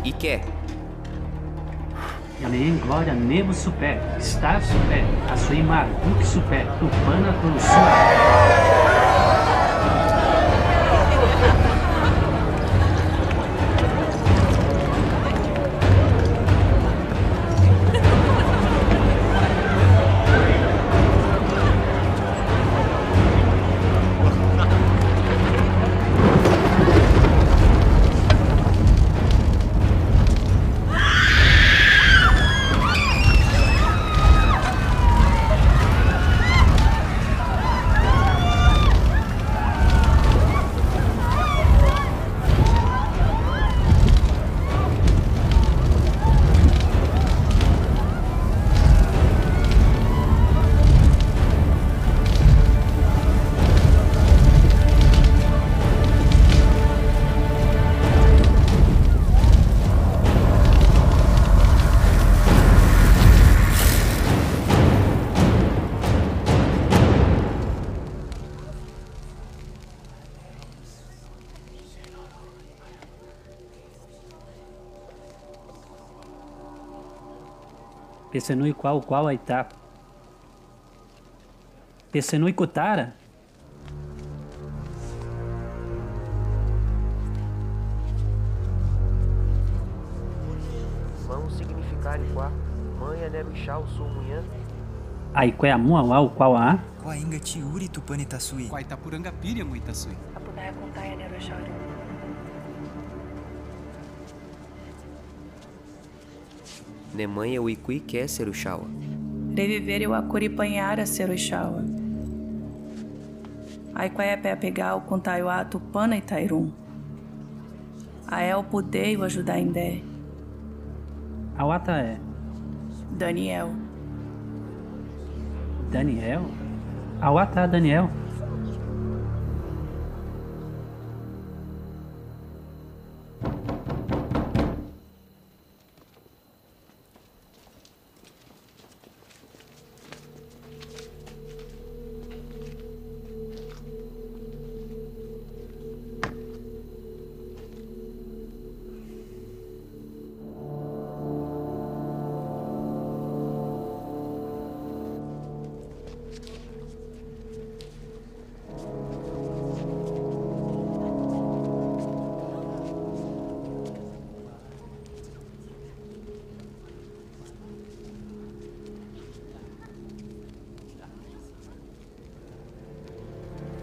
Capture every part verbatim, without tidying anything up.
Ike. Ña meén glória nebu supé, star supé, aswei marduk supé, Tupana tulu sua. Pesenui kuawa, kuawa ita. Pesenui kutara. Mão significa kwa, mãe é Neruxau sua mulher. Ai, kwe amua wau kuawa. Kwa inga ti uri Tupana ita sui. Kwa ita puranga piri amu ita sui. Apunaya kuntaya Neruxau. Ne'e mãe é Uikuike Seruxawa. Reviveri wa kuri panhara Seruxawa. Ai kwa é pe apegau kuntaiwa Tupana ita irun. Ael pudei wa ajudá indé. Awata é? Daniel. Daniel? Awata Daniel?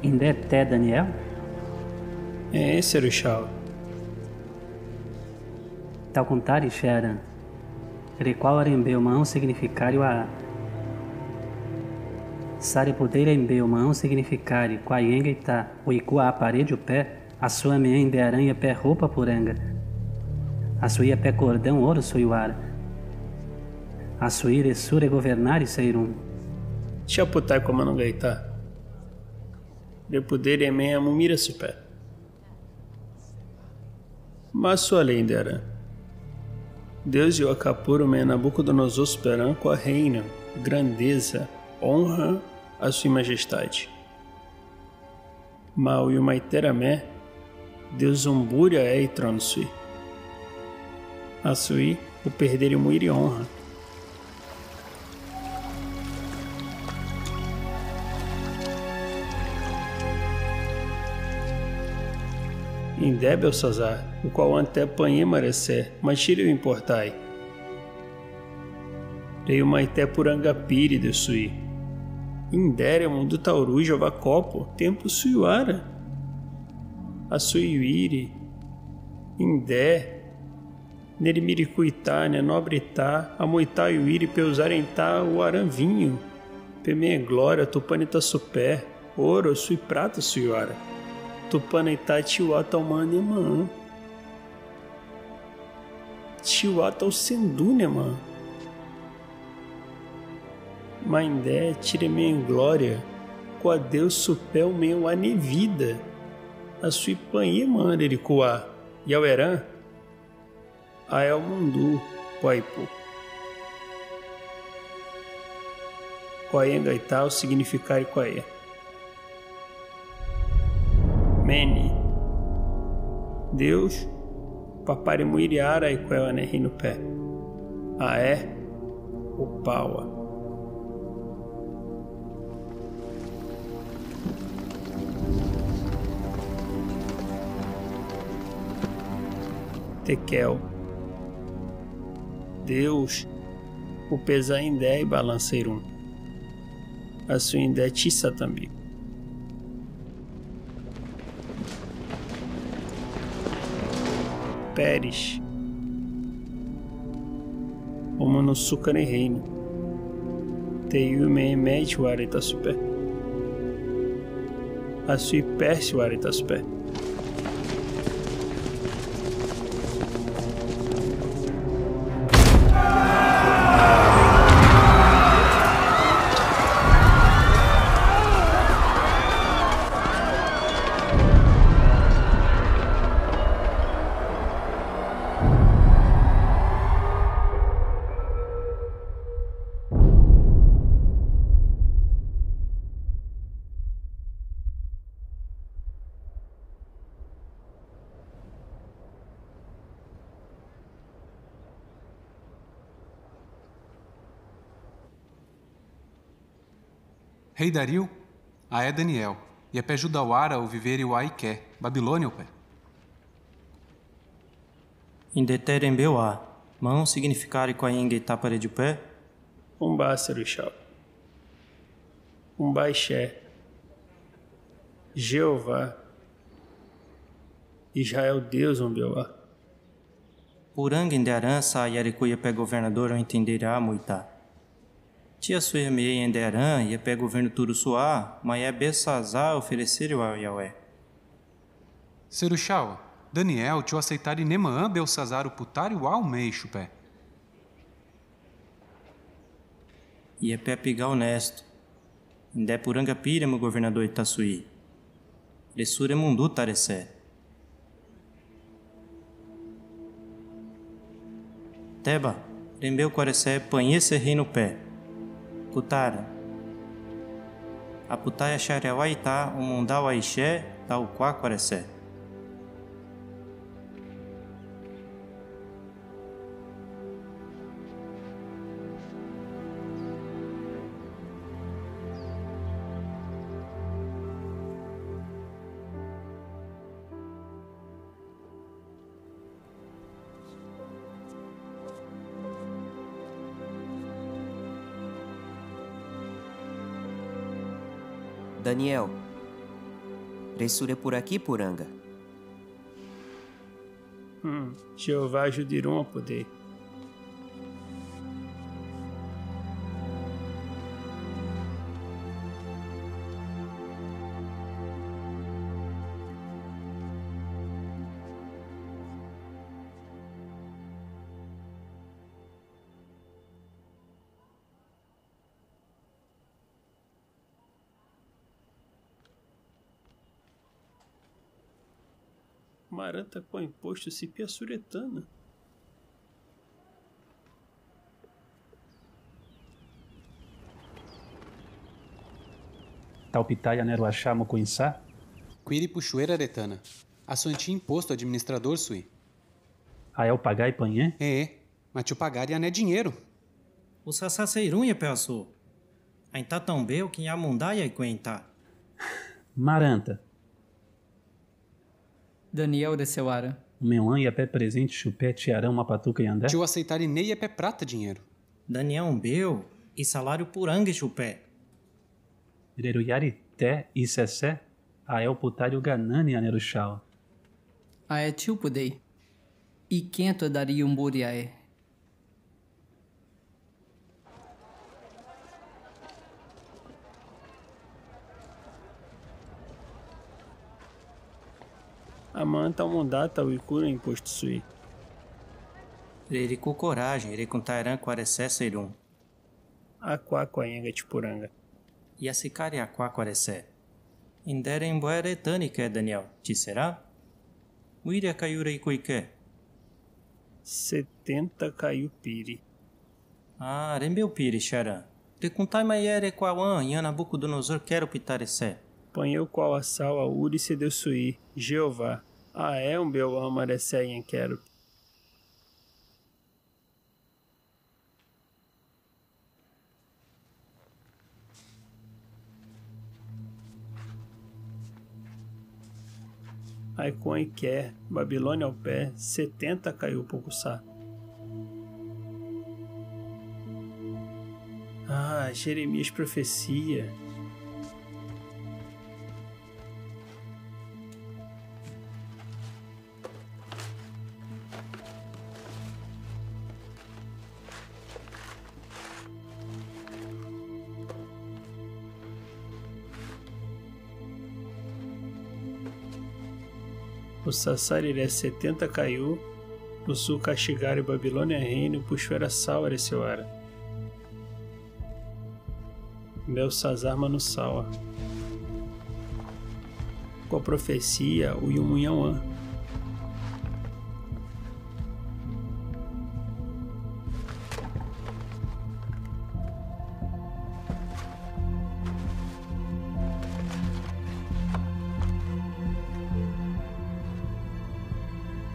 Indé te Daniel? É, Seruxawa. Tau kuntari xera. Rikuawa rembeu mão significário a. Sari pudei rembeu mão significário kwa yenga ita uikua aparelho pé. Asua meén de aranha pé roupa puranga. Asui apé kordão ouro suiwara. Asui resure governari seirun. Tia putai komando gaita. De puderi meén amu mira supé. Mas sua lei dera. Deus iwaka puru meén Nabucodonosor supé kwa reina, grandeza, honra, asui majestade. Mau yu maitera me, Deus umburi aei tronu sui. Asui, u perderi muiri honra. Indé Belsazar, ukua ante panhia marese, mas tiri u importai. Rei u maite puranga piri de sui. Indé re mundu tauruja va kopo, tempu suiwara. Asui wiri. Indé. Neri miri kuita, ne nobri ta, amuita wiri pe uzarenta u aran vinho. Pe meén glória, Tupana ita supé, ouro, sui prata suiwara. Tupana ita tiwa tau mane man. Tiwa tau sendune man. Maindé tire meén glória, kua Deus supé u meén wane vida. Asui panhia man rerikua, yaweran. Ael mundu, Paipu. Kua yenga ita u signifikari kua ye. Meni. Deus, Papari muiri ara i kwewa ne hinu pe. Ae upawa. Tekel. Deus upezaa indé i balansa irun. Asu indé tisa tambi. Peris. Omunu suka ne reinu. Teyume meti wari ta supe. Asu i pesi wari ta supe. Rei Dariu, ae Daniel, yepe Judá wara u viveri wa i ke, Babilónia upe. Indé te rembe wa, man signifikari kwainge tapare jupe? Umba Seruxau. Umba Ishe. Jeová. Israel Deus umbe wa. Puranga indé aran sa yariku yepe governador entendera muita. Tia sue me indé aran yepe governu turu sua, ma yebe saza ofereseri wa Yahweh. Seruxau, Daniel, tio aseitari nema an Belsazar u putari wa u mei xupe. Yepe piga onestu. Indé puranga pire mo governador itasui. Resure mundu tarese. Teba, rembeu kwarese panhie se reinu pe. Kutara. Aputaia xaria wa ita u munda wa Ishe ta ukwa kwarese. Daniel, resure puraki puranga. Hum, Jeová ajuda irun a podei. Maranta kwa impostu sipi asu retana. Taupitaia neruaxá mo kuinsa? Kwiri puxuera retana. Asu anti impostu administrador sui. Ae u pagai panhie? Ee, ma tio pagari ane dinheru. U sasa seirun yepe asu. Ainta tambeu kinha mundaia i kuenta. Maranta. Daniel de Sewara. Ume wan yepe prezenti xupe tiaran uma patuka yanda? Tio aseitari ne yepe prata dinheru. Daniel umbeu i salariu purangi xupe. Reruyari te i sese, ae u putari u ganani aneruxau. Ae tio pudei. I kento dari umburi ae. Amanta mundata wikura impostu sui. Reriku korajen, rekuntaeran kwarese seirun. Akwa kwainga ti puranga. Yasikari akwa kwarese. Indere imbuere tani ke Daniel, tisera? Wiri akayura ikuike. Setenta kayu piri. Ah, rembeu piri xaran. Rekuntai maiere kwawan, yan Nabukudonosor kerupi tarese. Panheu kwawasau auri se Deus sui, Jeová. Ae umbeu amarese yan kerupi. Aikuañ Ker, Babilônia ao pé, setenta kaiú poku sá. Ah, Jeremias profesia. Usasá dire setenta kaiú, usu kastigare Babilônia heinwu puxuwera sawa de seu ara. Belsazar manu sawa. Kwa profesia, uyumu nhawan.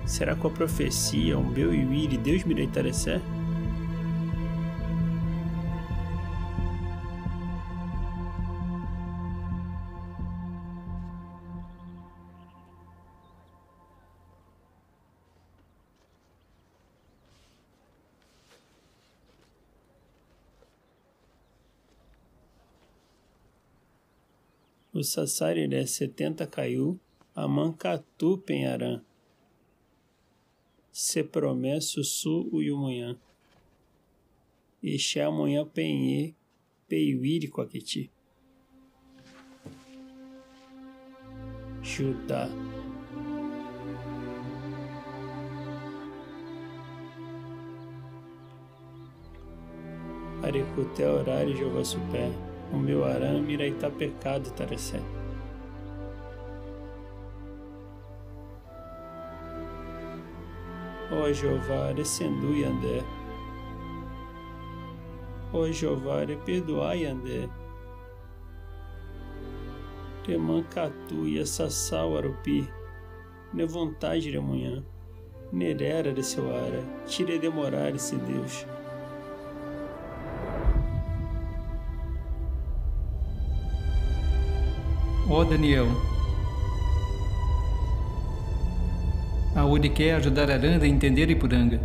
Será kwa profesia, umbeu iwiri Deus mira i taresé? Usasá dire setenta kaiú, aman katu penharán. Se promesa usu uyumu nhawan. Ixa aman penhar pe iwiri kwa kiti. Judá. Arikute orari Jeová supé, umbeu aran mira i ta pekadu taresé. Ó Jeová, resendú yande. Ó Jeová, reperduá yande. Reman katu ya sasá warupi, ne vontade de manhã, ne rera de seu ara, tire demorar-se Deus. Ó Daniel, audi ke ajudar aran de intenderi puranga.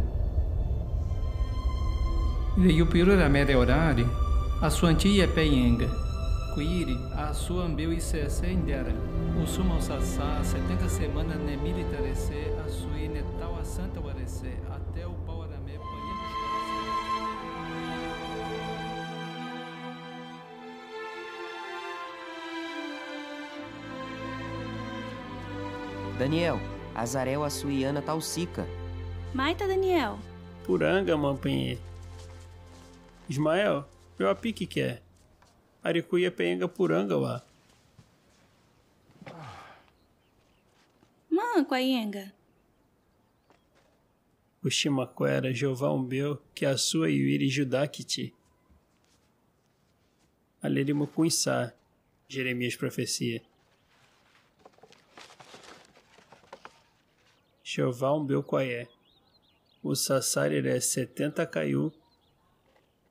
Veyu pirura mere orari, asuanti ye penyenga. Kuiri, asua ambeu isese indera. Usuma usasá, setenta semana ne mira i taresé, asui ne tawa santa warese, até upau arame panyenga. Daniel, azaré wa sui ana tausika. Maita Daniel. Puranga, man penhe. Ismael, meu apiki ke. Arikuya penyenga puranga wa. Man, kwa yenga. Uximakwera, Jeová umbeu, ke asua iwiri Judá kiti. Aleli mukunsá, Jeremias profesia. Jeová umbeu kwaye. Usasá dire setenta kaiu,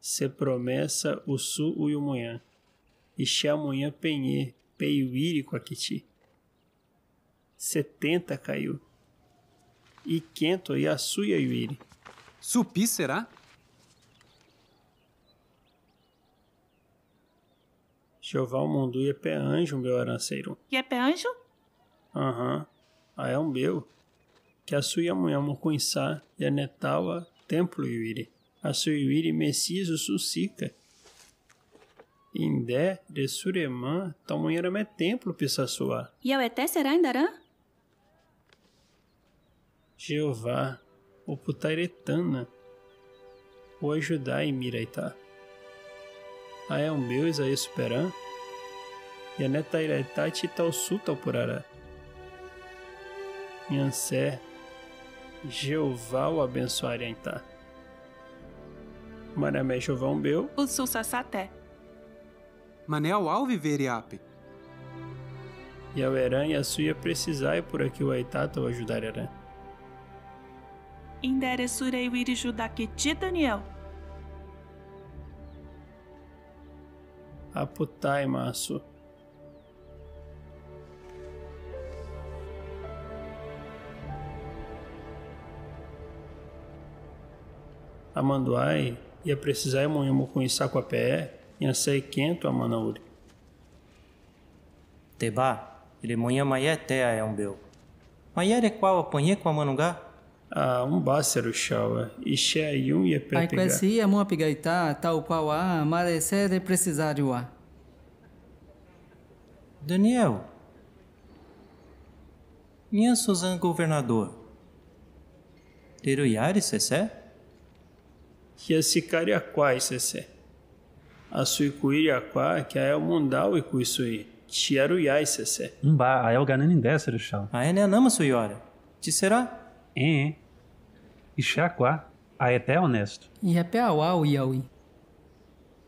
se promesa usu uyu munhã. Ixá munhã penhe, pe iwiri kwa kiti. Setenta kaiu. I kento i asua iwiri. Supi será? Jeová umundu ye pe anju, meu aranseirun. Ye pe anju? Aham. Aya umbeu. Ke asua munhã mukunsá, ya ne tawa templu iwiri. Asua iwiri Mesias usu sika. Inde, de suremã, tau munhã rame templu pisa sua. Yau ete será indaran? Jeová, uputai retana, u ajudai miraitá. Aya umbeu Isaías superan, ya ne tairaitá ti tau su tau purará. Nhansé, Jeová u abensuaria itá. Marame Jeová umbeu. Usu sasate. Mane au au viveri ape. Yau eran ya sua presizai pura ki u aitata u ajudar eran. Indere sure iwiri Judá kiti Daniel. Aputai masu. Amandwai, ia presizai monha mukunhisa kwa pee, nhansé i kento a mana uri. Tebá, remonha maié tea e umbeu. Maié rekwau apanhê kwa manugá? Ah, umbá, Seruxawa, ixé ayun iepé pegá. Aikwesi amu apigaitá, tau kwa wa, maresé represizari wa. Daniel. Nhansuzan governadór. Reruyari sesé? Ia sikari akwai sesé. Asuikuiri akwa, ke ael mundawi kuisui. Tia ruyai sesé. Umbá, ael ganani ndé, Seruxawa. Aene anama suiwara. Tiserá? Ẽ. Ixé akwa. Aé pé onestu. Iepé awau iawi.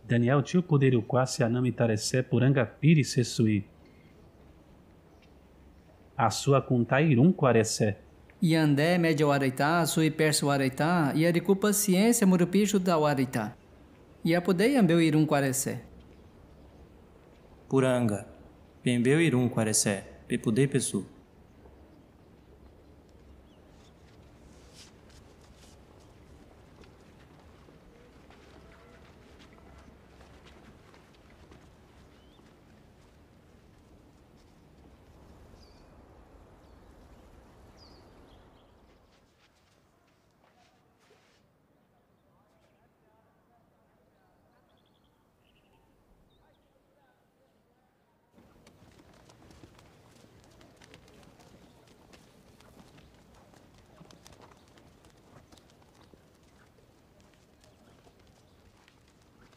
Daniel, tiu puderi ukwa se anami taresé puranga piri sesui. Asu akuntai irun kwa resé. Iandé media wareitá, asui persu wareitá, ia rikupa siensia murupi juda wareitá. Ia pudei ambeu irun kwa resé. Puranga, pembeu irun kwa resé, pe pudei pesu.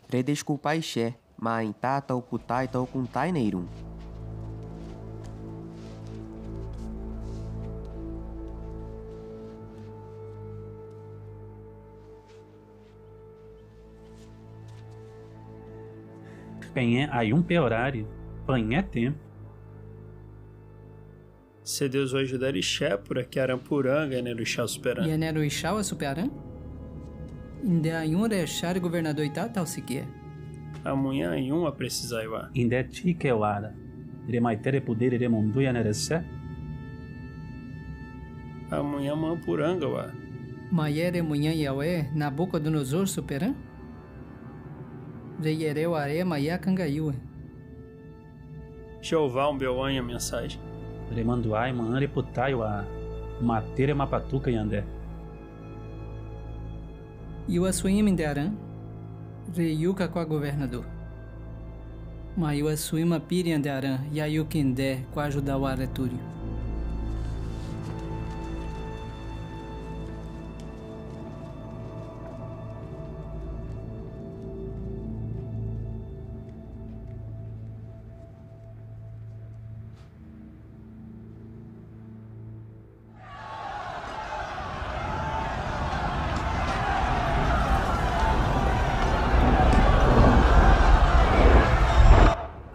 Re deskulpa ixé, ma aintá tau kutai tau kuntai neirun. Penhé ayun pe orari, penhé tempu. Se Deus vai ajudar ixé puraki aran puranga, Neruixá superaran. Ia Neruixá wa superaran? Inde ayun rechari governadór itá tau sikié. Amunhã ayun a presizai wa. Inde tike wara. Remaité re puderi remundu ia neresé? Amunhã man puranga wa. Maié remunhã iawe, Nabukodonozor superaran? Reyereu arema ia kangaiue. Jeová umbeu anha mensajen. Remanduai man reputai wa, matere mapatuka iandé. Iwa suimi ndearan, reyuka kwa governadór. Ma iwa suima piri ndearan, iayuki nde kwa ajuda wara túriu.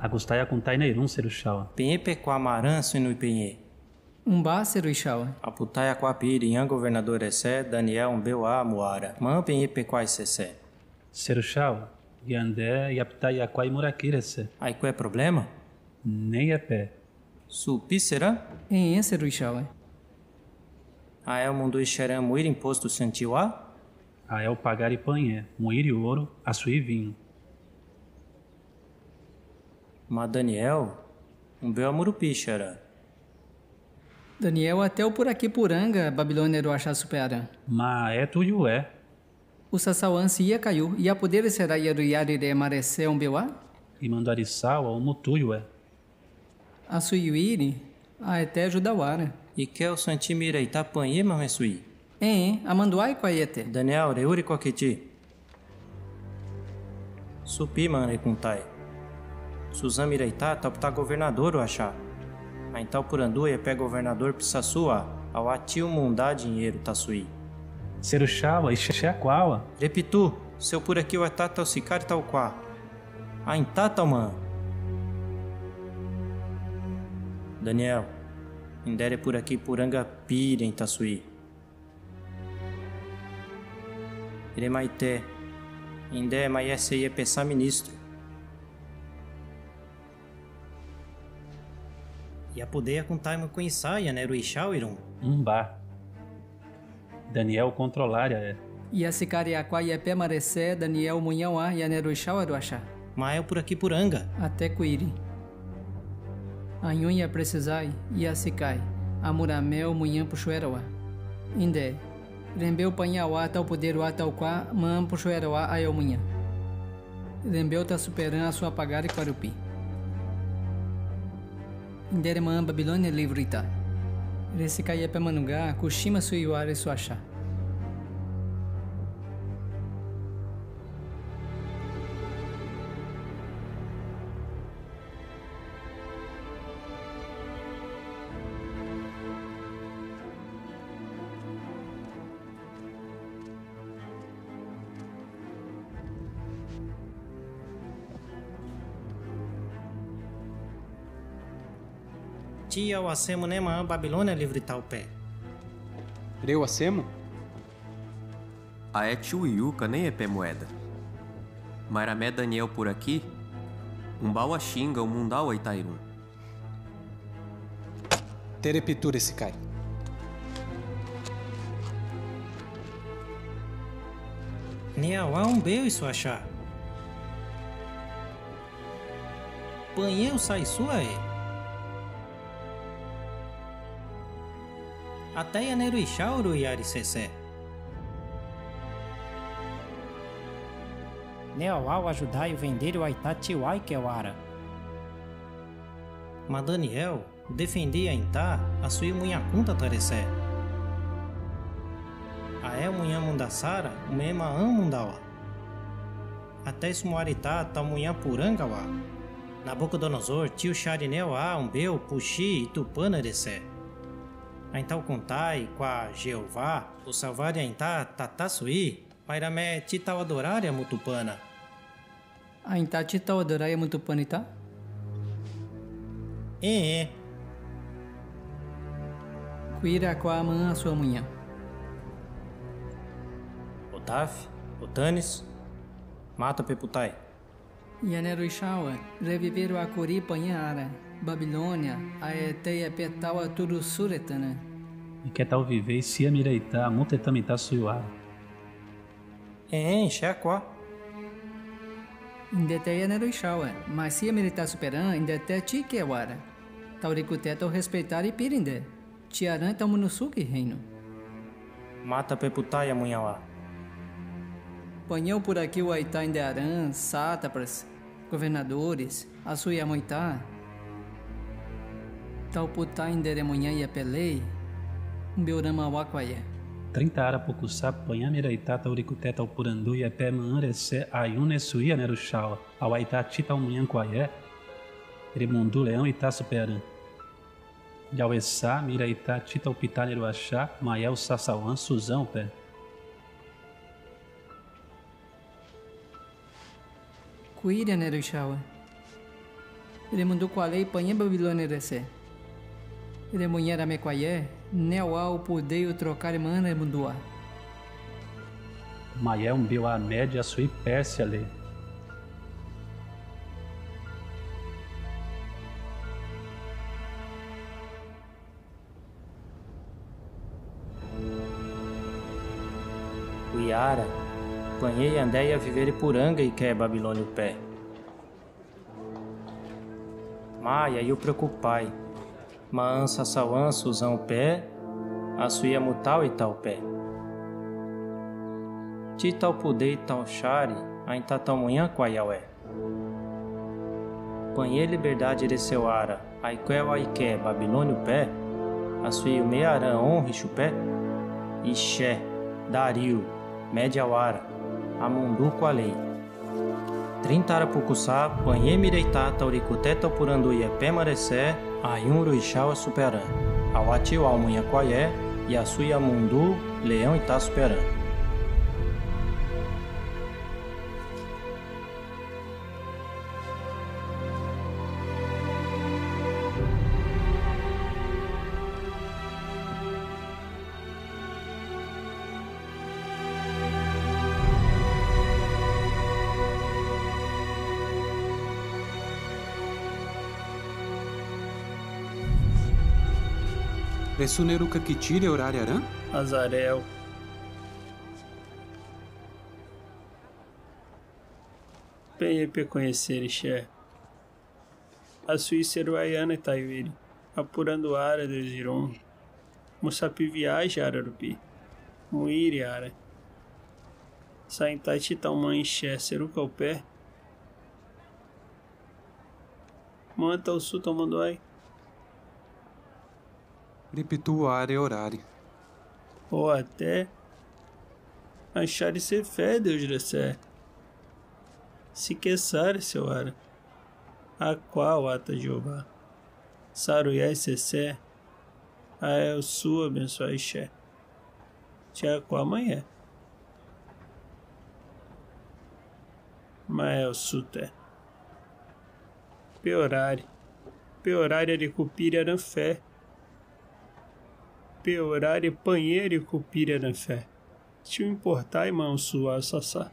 Agustai akuntai neirun, Seruixawa. Penhé pe kwa maran sinu penhé. Umbá, Seruixawa. Aputai akwa piri, nhan governadór resé, Daniel umbeu amu wara. Man penhé pe kwa isesé. Seruixawa, iandé iaputai akwa imuraki resé. Aikwé problema? Nei iepé. Supi será? Ẽe, Seruixawa. Ael mundu ixeran muiri impostu santiwa? Ael pagari panhé, muiri oru, asui vinhu. Ma Daniel, umbeu amurupi ixeran. Daniel, até o puraki puranga, Babilônia ru achá superaran. Ma é tuyu é. Usa sawan si ia kayu, ia puderi será ia ruyari re maresé umbeu a? Imanduari sawa, umu tuyu é. Asui wiri, aé te ajuda wara. Ike o santi mira ita panhé ma mesui. Ẽe, amanduai kwa iete. Daniel, reuri kwa kiti. Supi man rekuntai. Suzan mira ita, ta puta governadór ru achá. Aintau purandu iepé governadór pisa sua, awa tiu munda dinheru ta sui. Seruixawa, ixé akwa wa. Repitu, seu puraki wa ta tau sikari tau kwa. Aintau tau man. Daniel, indere puraki puranga piri ita sui. Remaité, inde maié se iepesá ministru. Ia pudei akuntai mukunhisá, ia neruixá irun. Umbá. Daniel kontrolária é. Ia sikari akwá iepé maresé Daniel muña wá, i anerüishawa ru achá. Mael pur akí puranga. Até kuiri. Ayun ia presisái, ia sikai, amuraméu muña puxuérawá. Inde, rembeu paña wá tau pudéru wá tau kwá, man puxuérawá aéu muña. Rembeu ta superan asú apagari kuarupí. Indere man Babilónia livritá. Re sikai iepé manugá, kushima suyuari su achá. Tia, wasema ne man Babilónia livritá upé. Re wasema? Aé tiuyu ka nem epé mueda. Mairamé Daniel pur akí, umbawa xinga, umundawa itairun. Tere pitu re sikai. Newa umbeu isu achá. Panheu sai sua e. Até i anerüishawa ru iari sesé. Newa wau ajudai uvendiri waitá tiwai kewara. Ma Daniel, defendei aintá, asui muña kunta taresé. Aé muña mundasara, ume ma an mundawa. Até isumuaritá tau muña puranga wá. Nabucodonosor, tiu xari newa umbeu, puxi, i tupana resé. Aintá ukuntai kwa Jeová, usavari aintá tatá sui, mairamé titau adorari amutupana. Aintá titau adorari amutupana itá? Ẽ, ẽ. Kuira kwa man asua muña. Otaf, Otanis, mata pe putai. I anerüishawa, reviveru akuri paña ara, Babilónia, aé te iepé tawa turu suretana. Ike tau vivei sia mireitá, mutetami ta suyuara. Ẽ, ẽ, inxé kwa. Indete i anerüishawa, ma sia mireitá superan, indete ti kewara. Taurikute tau respeitari pirinde. Ti aran tau munusuki reinu. Mata pe putai amuña wá. Pañeu pur aki waitá inde aran, sátrapas, governadores, asui amuitá. Tau putai indere muña iepé lei, umbeu rama wá kwaye. Trinta ara pukusá, paña mireitá taurikute tau purandu iepé man resé ayun ne sui anerüishawa, awaitá titau muña kwaye, remundu leon itá superan. Yawesá, mireitá titau pitani ru achá, mael sasawan suzan upé. Kuiri anerüishawa. Remundu kwa lei paña Babilónia resé. Remuñerame kwaye, newa upudei utrokari man remundu wá. Mael umbeu a Média asui Pérsia lei. Uiara, pañei andeia viveri puranga ike Babilónia upé. Maia, iu preokupai. Maan sasawan suzan upé, asui amutau itau upé. Titau pudei tau shari, ainta tau muña kwa Yaué. Pañei liberdade reseuara, aikuewa ike Babilónia upé, asui ume aran onrishi upé, ixé, Dariu, Média wara, amundu kwa lei. Trinta ara pukusá, pañei mireitá taurikute tau purandu iepé maresé, ayun ruixawa superan. Awati wau muña kwaye, i asui amundu leon itá superan. Resu neruka kitiri orari aran? Azarel. Penye pe konheseri, Sher. A suí serwai Ana Taiwiri, apurandu ara de Ziron. Musapi viaja ara rupi. Muiri ara. Sainta ti tauman Sher seru kaupe. Manta usu tauman duai. Ripitu ara e orari. O ate. Anshari se fe Deus rese. Si kesari se wara. Akwa wata Jeova. Saruya sese. Ae usu abensoa Sher. Tia kwa maye. Maye usu te. Pe orari. Pe orari de kupira na fe. Pe orari panye de kupira na fe. Ti importai ma usu a sasa.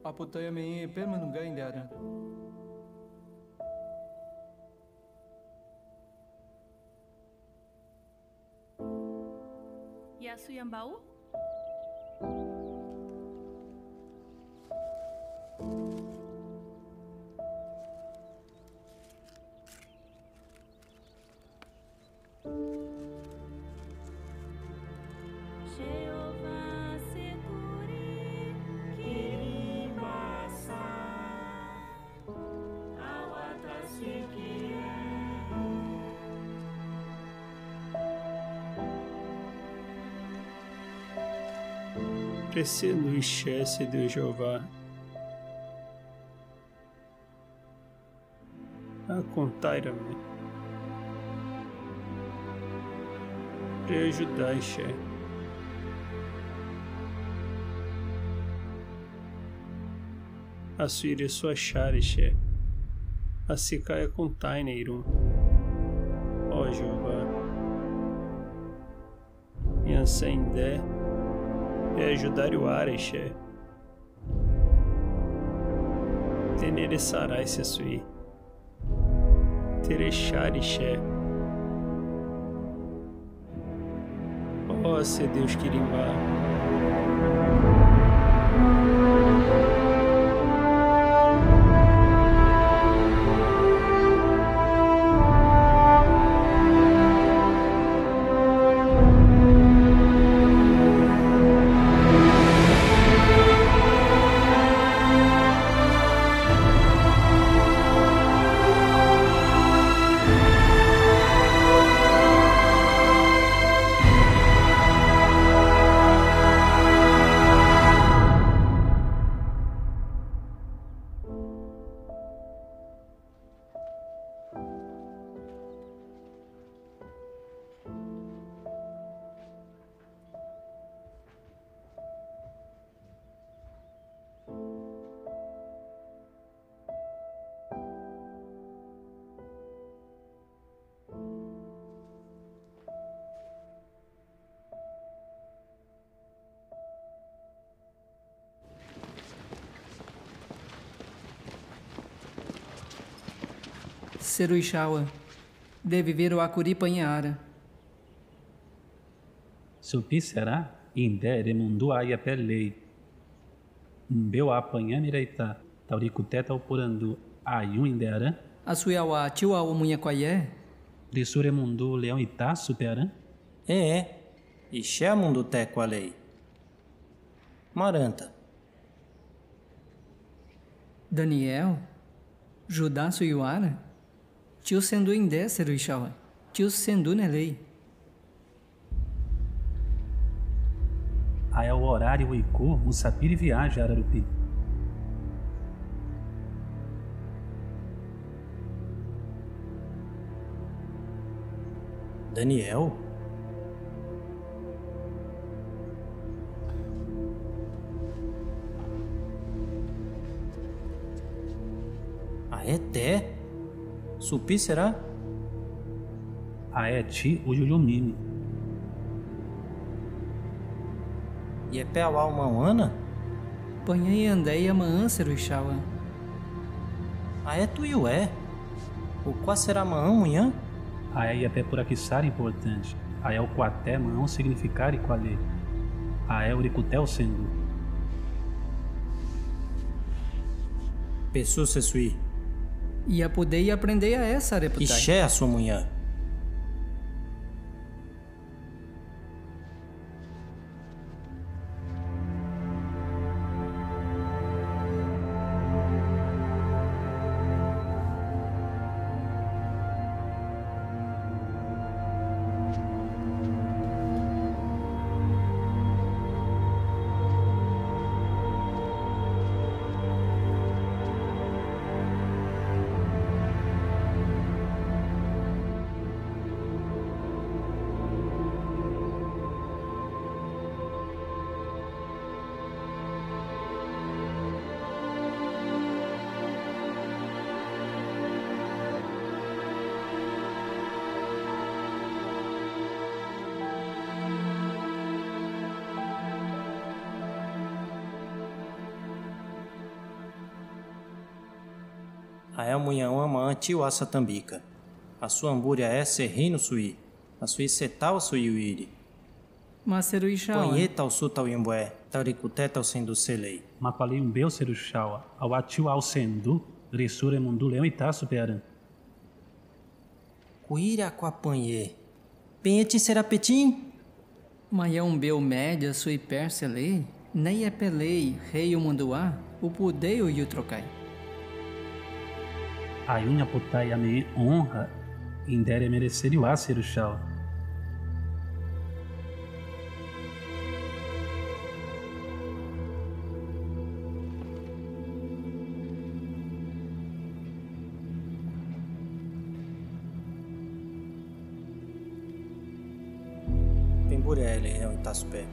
Apotaia me pe manungai ndara. Yasu yambau? Rese nu Sher, se Deus Jeova. Akontaira-me. Reajudai Sher. Asuire sua shari Sher. Asika e kontaine irun. O Jeova. Yansen de. Reajudari wara Sher. Tenere sarai se sui. Tere shari Sher. O se Deus kirimba. Seruishawa, deve viro akuripa nyara. Supi sera, inde remundu aya pe lei. Mbeu apanha miraita, tauriku teta upurandu ayun indera. Asuya wa achiwa wa munya kwaye. Risure mundu leon ita supera. E, e, ishe mundu te kwa lei. Maranta. Daniel, Judá suyuara. Tiu sendu inde seruishawa. Tiu sendu ne lei. Aya o orari wiku, musapiri viaja ararupi. Daniel? Ae te? Supi sera? Ae ti uyuyumimi. Yepee awa umaã wan na? Pañeye andeye amaã, Seruichawa. Aé tuyo é. Ukwá sera maã-õ uñan? Aé yepee pura ki sara importante. Aé ukwá-té maã-õ signifikari kualé. Aé urikutée u sendu. Pesú se suí. I apudei aprendei aé sara eputai. Ixe asu muñan. Aé muña wan maã-ã tiwa sa tambika. Asu amburi aé se hinu suí. Asu isetá wa suí wiri. Mas Seruichawa. Pañe tausu tau imbué, tau rikutée tau sendu selei. Ma kuali umbeu Seruichawa, awatiwa au sendu, risure mundu leun ita supe arã. Kuira kwa pañe. Peñeti sera petin? Maya umbeu média suí perse lei, neiepelei, rei u mundu wa, upudei u yutrokai. Ayuña putai ame onra, indere mereseri wa Seruichawa. Pembure ele, eu tasu pé.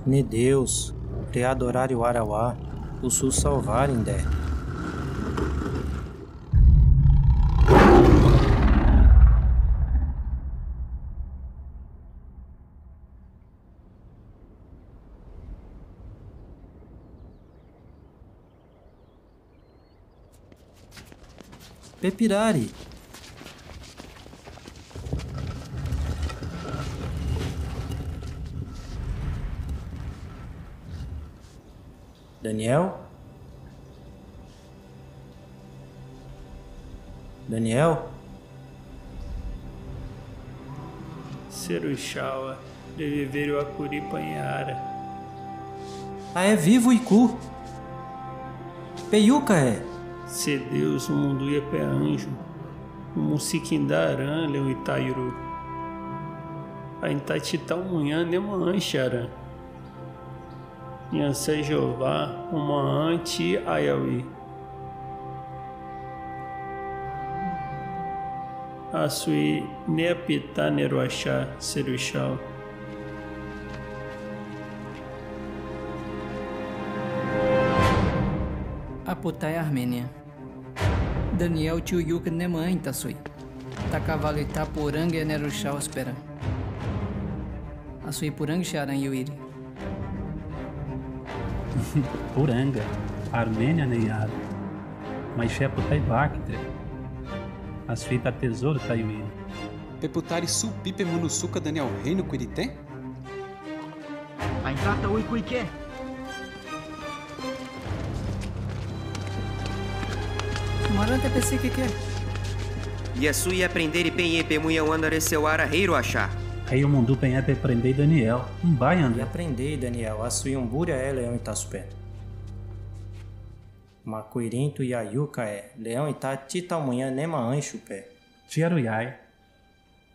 Ni Deus, re adorari wara wa, husu salvari nde. Pe pirari. Daniel? Daniel? Seruxawa, le vivere wa kuri panhe ara. Ae vivu iku. Pe yuka e? Se Deus, u mundu ye pe anju, u musikinda aran leon ita yuru. Ainta tita u munyan ne manxe aran. Nyan se Jeová, uma anti ayau i. Asui ne apita ne ruaxa seruxau. Aputai Armenia. Daniel tiu yuka ne manxe ita sui. Takavalu ita puranga ne ruxau asperan. Asui puranga xaran yuiri. Puranga, Armenia ne yara. Mas fe aputai baktre. Asui ta tezoru ta yuiri. Pe putari supi pe munusuka Daniel reinu kuirite? Ainta ta ui kuike. Maranta pe siki ke. I asui aprenderi penye pe muya wanda resewara heiru asha. Hei u mundu penye pe aprendei Daniel. Umbai ande. I aprendei Daniel, asui umburi ae leon ita supe. Ma kuirintu ya yuka e, leon ita tita u munyan ne manxe pe. Tiaru yai.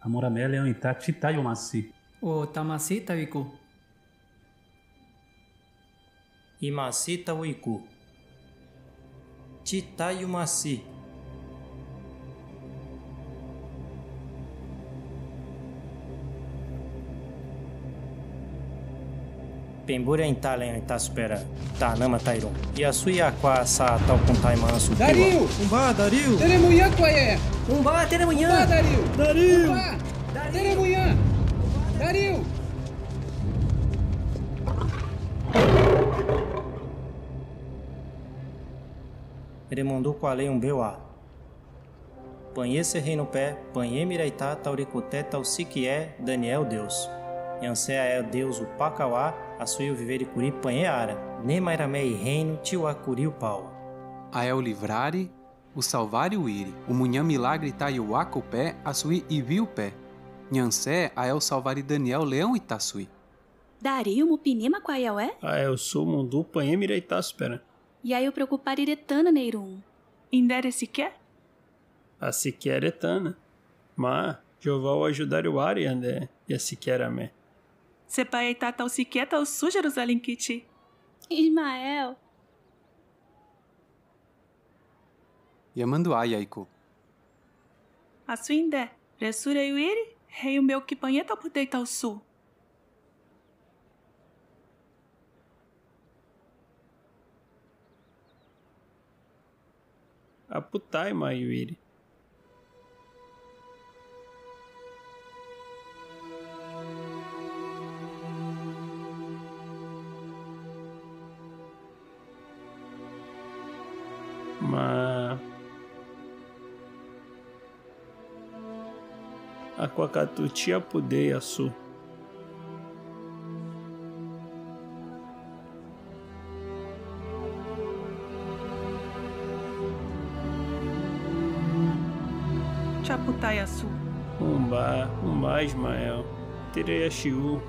Amor ame leon ita tita yu masi. O tamasi ta wiku. I masi ta wiku. Tita yu masi. Pembura inta leon ita supera. Tanama tairun. I asui akua sa tau kuntai mansu. Dariu! Umba, Dariu! Teremunyan kuaye! Umba, teremunyan! Umba, Dariu! Dariu! Umba! Teremunyan! Dariu! Remundu kualei umbewa. Panhe se reinu pe, panhe miraita tauri kuteta u sikiye Daniel Deus. Nyanse ae Deus u pakawa, asui u viveri kuri panhe ara, ne maira me i reinu tiwa kuri u pawa. Ae u livrari, u salvari u iri, u munyan milagri ta i waku pe, asui i viu pe. Nyanse ae u salvari Daniel leon ita sui. Dariu, mo pinima kuaye ae? Ae u su mundu panhe miraita supera. Yayu preokupari retana neirun. Indere sike? A sike retana. Ma, Jeová u ajudari wari ande, ya sike rame. Se pae i tata u sike ta u su Jeruzalin kiti. Ismael. Ya mandu aya iku. Asui inde, resure yuiri, hei umbe u ki panhe ta putei ta u su. Aputai mai wiri. Ma Akua ka tu tia pudei asu. Tia putai asu. Umba, umba Ismael. Tirei ashiu.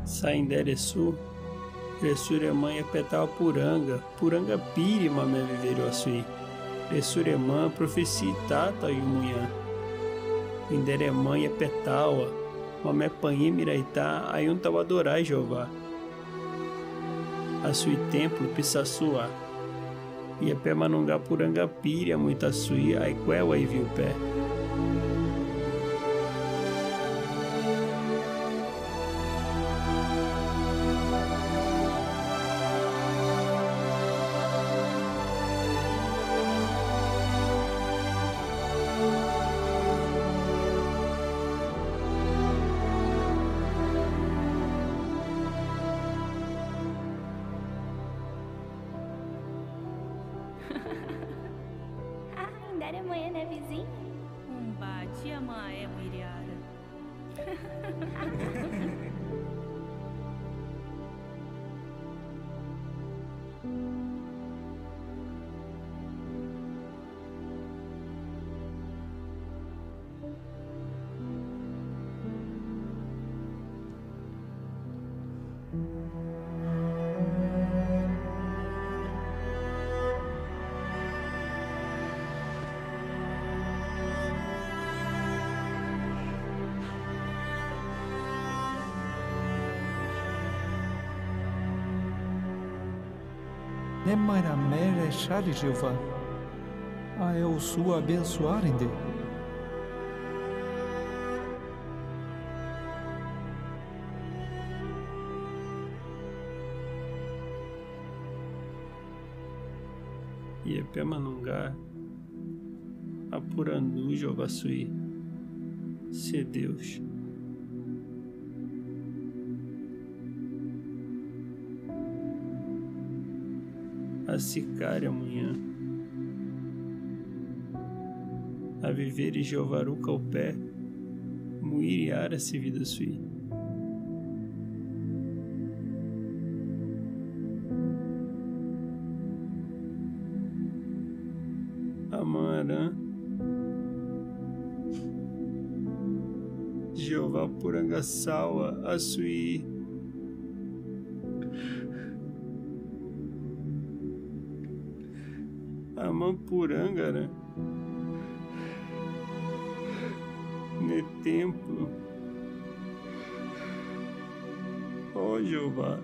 Saindere su. Resure mãe apetawa puranga. Puranga piri mame viveri asui. Resure mãe profesi tata yu munha. Indere mãe apetawa. Mame panhe miraita ayunta wa adorai Jeová. Asui templu pisa sua. Ia pe manunga puranga piri amuita sui ai kue wa iviu pe. Né, vizinho? Umbadi amã aé mwiri ara. Né mara mera ixari Jeová, aé usu abensoarende. Iepé manungá apurandú Jeová suí, se Deus. Asikare amanhã. Avivere Jeová ruka upé, mwiri ara se vida suí. Amarã Jeová apuranga sawa asuí. Amarã apuranga, né, ne templo. Ó Jeová.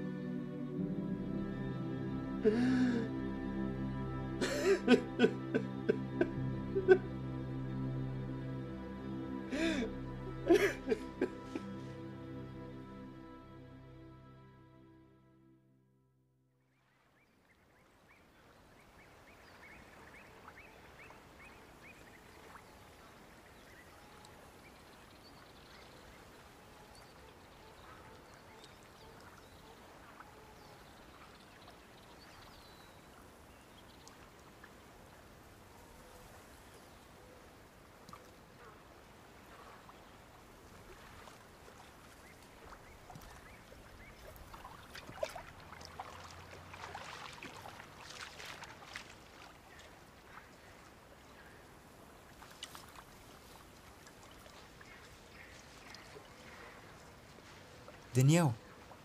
Daniel,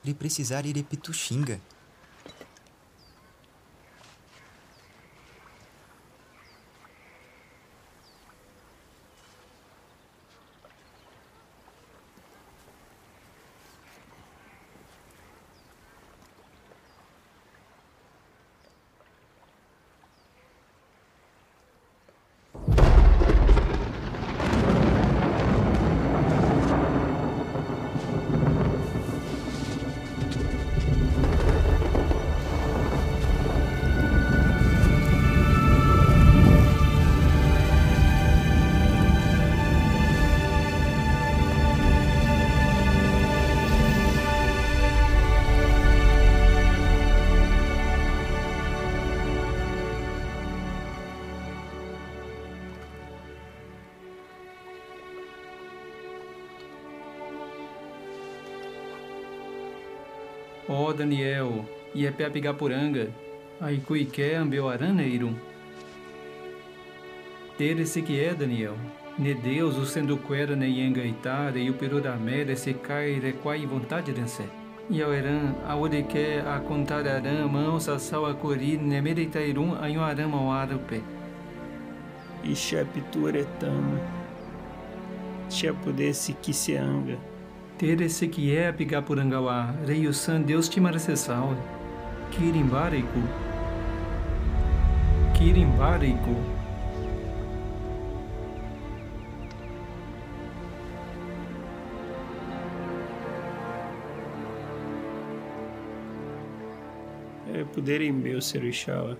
le presizare de pituxinga. Ó Daniel, iepé apigapuranga, ai kuike ambeu aran ne irun. Térese quié, Daniel, ne Deus usendu kuera ne iengaita, rei upirura mérese kai rekwai vontade dense. Io eran, audi ke akontare aran mãos asau akuri ne merita irun anho aran mawara upe. Ixaptura tama. Ixapudesi kiseanga. Térese quié apigapuranga wa, rei usan Deus timarese sawa. Kirimbariku. Kirimbariku. E pudere imbeu seruixawa.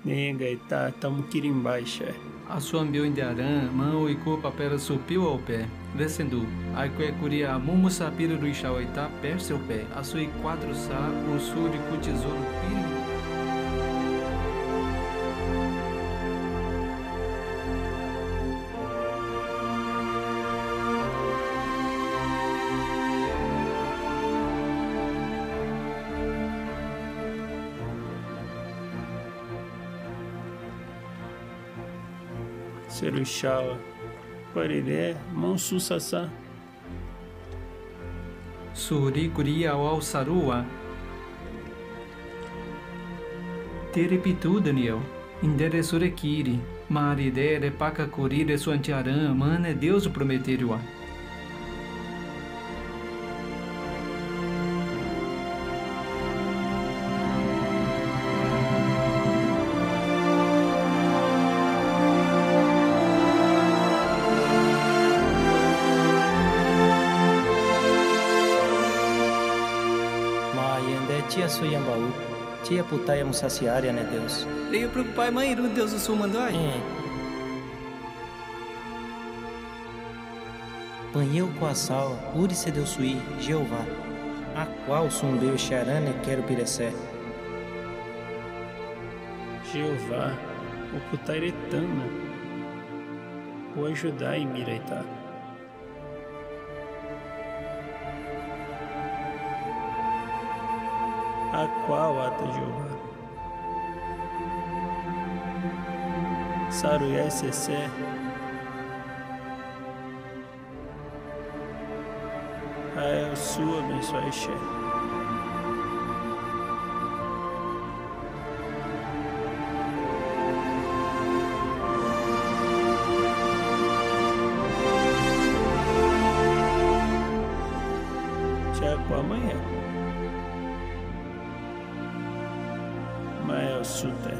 Ne iengaita tamu kirimbai xe. Asu ambeu inde aran, mãu iku papera supiu aupé. Resendu, ai kué kuri amumu sapira ruixawa ita perse upé. Asu ikuadru sa, usu de ku tizoru piri. Seru shawa. Kuariré, monsu sasa. Suri kuria wau saruwa. Tere pitudani eu, inderesu rekiri, marire repaka kuri resuantiarã, mane Deus prometeriwa. Ma yende tia suyambaú, tia putaya musasiaria ne Deus. Leio preokupai mairun Deus usu manduai. Ẽ. Panhia ukua sawa, uri se Deus suí, Jeová. Akua usumbei ushirarã ne keru pirese. Jeová, ukutaire tama. Uajudai miraita. Akua wata Jeová. Saruya sese. Ai, usu abensoa ishe. Tia kua maña. Maña usu te.